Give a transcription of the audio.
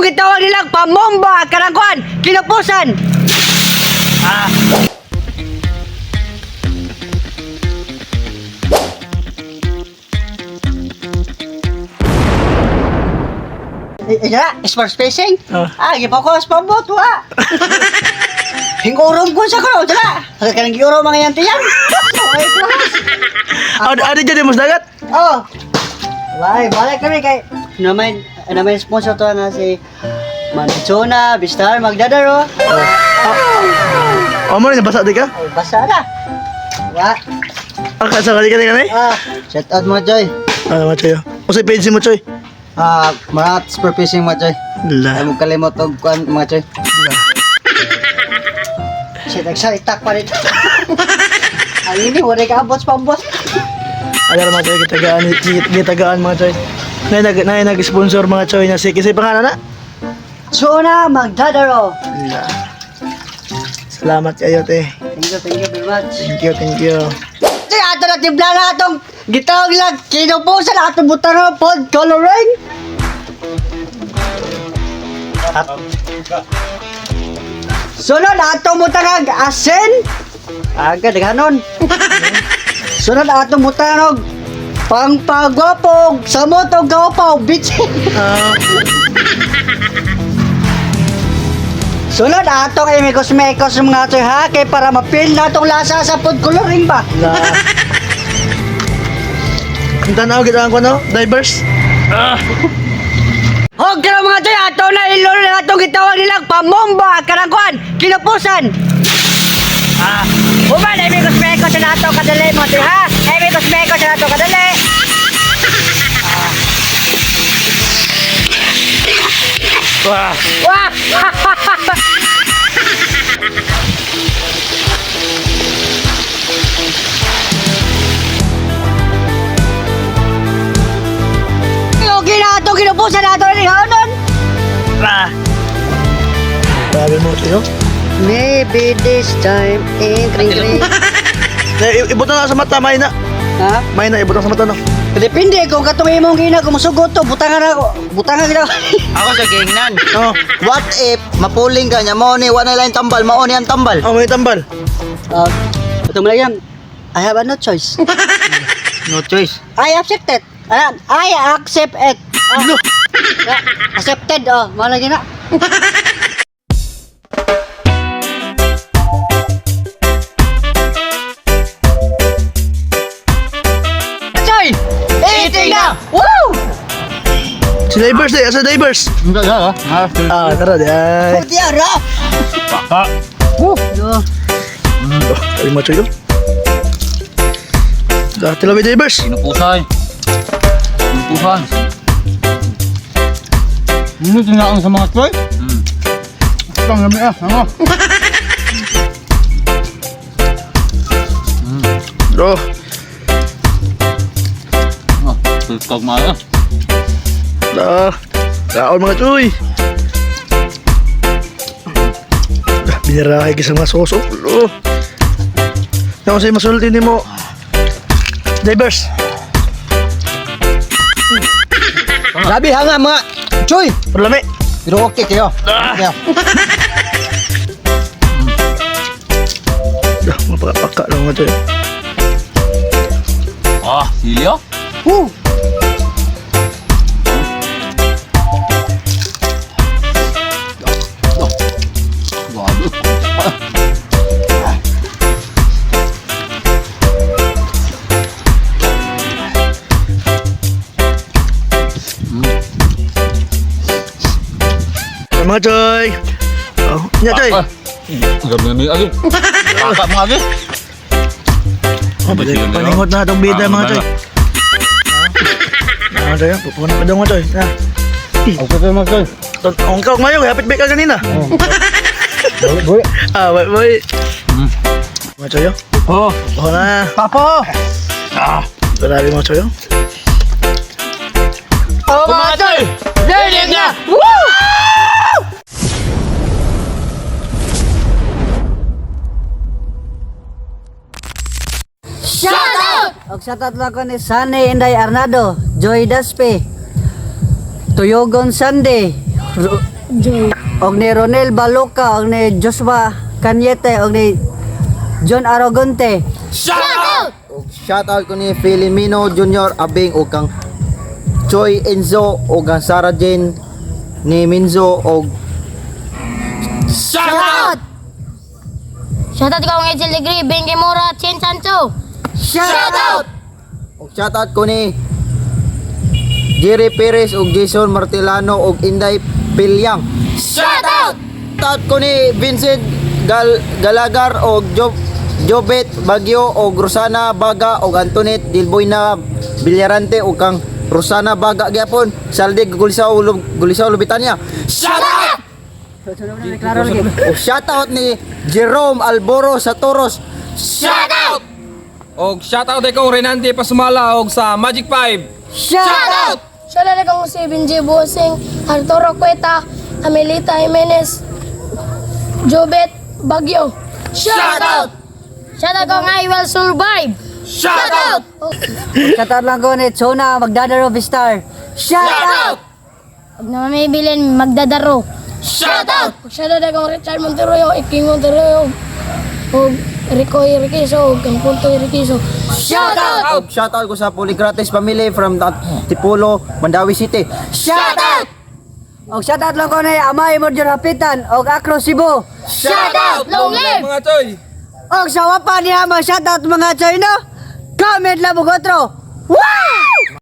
Atong gitawag nilang pamomba kanang kuan, kinupusan. Ah. Eh, sports fishing? Ah. Ah, gipakos pambot, wa. Hingurom ko sa kro, dala. Kanang giuro mga yan tiyan. Ay, kuwas. Adi dyan mo sa dagat? Oh. Bye, balik kami kay naman naman sponsor to nga si Manchona, Bistar magdadaro. Oh, mo rin nabasa di ka? Oh, basa na. Wa. Ah, sa kali ka ni? Ah, Shout out mga Choy. Ano mga Choy? O sa page mo, Choy? Ah, marat super fishing mga Choy. La. Ay mo kalimot og kuan mga Choy. Shit, nagsalita pa rin. Ay, hindi, wala ka abot sa pambot. Alam mga Choy, gitagaan, gitagaan mga Choy. Nay nag-sponsor mga Choy na si kasi pangalan na. Chona magdadaro. La. Salamat kayo, te. Thank you very much. Thank you, thank you. Ito, ato na timpla na atong gitawag lang, kinupusan atong butang pod coloring. Sunod atong butangag asin. Aga daghanon. Sunod atong butangag pangpagwapog samot og gapaw bitch. Ah, Sunod atong imikos-mekos mga toy ha kay para mapil na atong lasa sa food coloring ba. la. Ang tanaw kita ang kuno, divers. Hog karon mga toy ato na ilol na atong gitawag nilang pamomba kanang kuan kinupusan. Ah, human imikos-mekos na ato kadali mga toy ha. Imikos-mekos na ato kadali. Wah. Wah! Okay na ato kinupusan na ato ni haonon. Ah. Grabe mo, Choy. Oh. Maybe this time eh kring kring. Eh, Ibutan na sa mata, may na. Ha? May na, ibutan sa mata, no. Depende kung katong imong gina kung musugot to butangan ako butangan gina. Ako sa gingnan. Oh, What if mapuling ka niya mao ni wa na lang tambal, mao ni ang tambal. oh, may tambal. Ito mo lang yan. I have no choice. No choice. I accept it. I accept it. Ah. No. Accepted oh, mao lagi na. Choy! Eating na! Woo! Si divers, eh, sa divers. Enggak ya. Ah, tara, di ay. Puti ara! Baka. Woo! Oh, kali mo, Choy. Oh. Dati lang may divers. Pinupusan. Pinupusan. Ano tinaang sa mga choy? Ang lami ah. Ano? Oh, Ah, tulkag mga. ah. Kaon mga Choy. Ah, binirahay ka sa mga soso. Oh. Ako sa'yo masulti ni mo. Divers. Grabe ha nga mga Choy. Pero lami. Pero okay kayo. Okay. Ah, mapakapaka lang mga Choy. Ah, silyo? Woo! Grabe. Ay, mga Choy. Oh, nya Choy. Ah, Grabe na agi. Baka mga agi. Oh, paningot na itong bida mga Choy. Ah, mga Choy, pupunan pa daw mga Choy. Ah. Okay pa mga choy. Ang kaog mayo, hapit ba ka kanina? Boy. Ah, boy, boy. Mga Choy, oh. Oh. Oh na. Papo. Ah. Grabe mga Choy, oh. Oh, mga tol! Ready na! Woo! Shout out! Og shout out lang ko ni Sunny Inday Arnado, Joy Daspe, Tuyogon Sunday, Joy. Og ni Ronel Baluca, og ni Joshua Cañete, og ni John Aragonte. Shout out! Og shout out ko ni Filomeno Junior Abing ug kang Choi Enzo ug kang Sarah Jane ni Minzo og Shout out! Shout out ko ang Edsel Degree, Ben Kimura, Chen Sancho. Shout out! Og shout out ko ni Jerry Perez ug Jason Martilano ug Inday Pilyang. Shout out! Shout out ko ni Vincent Galagar og Jobet Bagyo og Rosana Baga og Antoinette Dilboyna Villarante ug kang Rosana Baga gyapon Saldi Gulisao Gulisao Lubitanya. Shout out! Klaro lagi. Og shout out ni Jerome Alboro sa Toros. Shout out! Og shoutout kay kong Renante Pasumala og sa Magic 5. Shout out! Shout out kong si Benji Bosing, Arturo Cueta, Amelita Jimenez, Jobet Bagyo. Shout out! Shout out kong I Will Survive. Shout out! Shout out lang ko ni Chona Magdadaro Vistar. Shout out! Huwag na mamibilin, magdadaro. Shout out! Shout out akong Richard Monteroyo, Iking Monteroyo, og Rico Eriquiso, og kang Punto Eriquiso. Shout out! Og shout out ko sa Polycrates family from Tipulo, Mandawi City. Shout out! Og shout out lang ko ni Amay Morjon Hapitan og Akro Cebu. Shout out! Long live! Mga choy. Og sa wapa niya mga shout out mga choy no. Comment lang mo otro. Wow!